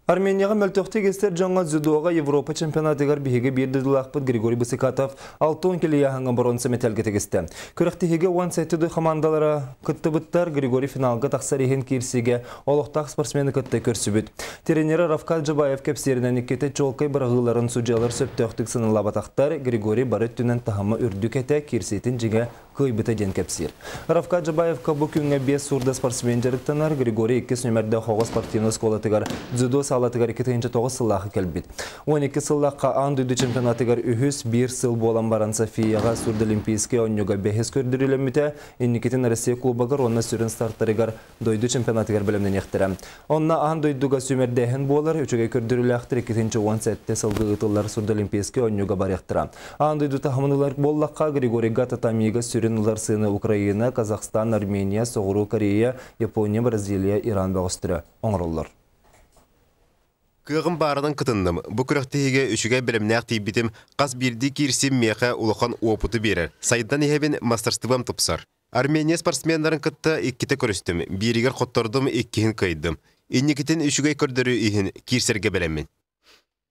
Арменияҕа мөлтөхтүк истэр дьоҥҥо дзюдоҕа Европа чемпионатыгар биһиги биир дойдулаахпыт Григорий Бысыкатов 60 кило ыйааһыҥҥа боруонса мэтээлгэ тигистэ. Күрэхтэһиигэ 17 дойду хамаандалара кыттыбыттар. Григорий финалга тахсар иһин киирсиигэ олохтоох спортсмены кытта көрсүбүт. Тренер Равкат Джабаев кэпсииринэн иккитэ чуолкай быраҕыыларын судьуйалар сөптөөхтүк сыаналаабатахтар. Григорий бары өттүнэн таһыма үрдүк этэ, киирсиитин дьиҥэ кыайбыта диэн кэпсиир. Равкат Джабаевка бу күҥҥэ 5 сурда спортсмен дьарыктанар. Григорий иккис нүөмэрдээх оҕо спортивнай оскуолатыгар дзюдо саалатыгар 2009 сыллаахы кэлбит. 12 сыллаахха аан дойду чемпионатыгар үһүс биир сыл буолан баран Софияҕа сурдолимпийскай оонньууга бэһис көрдөрүүлэммитэ. Инникитин Россия кубогар уонна сүрүн стартарыгар дойду чемпионатыгар бэлэмнэниэхтэрэ. Онно аан дойдуга сүүмэрдээһин буолар, үчүгэй көрдөрүүлээхтэр 2017 сылга ыытыллар сурдолимпийскай оонньууга барыахтара. Аан дойду таһымын ылар буоллахха, Григорийга татамига сүрүн ылар сыаны Украина, Казахстан, Армения, Соҕуруу Корея, Япония, Бразилия, Иран бөҕөстөрө оҥороллор. Кыаҕым баарынан кытынным. Бу күрэхтэһиигэ үчүгэй бэлэмнээх тиийбитим, хас биирдии киирсиим миэхэ улахан уопуту биэрэр. Сайдан иһэбин, мастерством тупсар. Армения спортсменнарын кытта иккитэ көрүстүм, бииригэр хоттордум, иккиһин кыайдым. Инникитин үчүгэй көрдөрүү иһин киирсэргэ бэлэммин.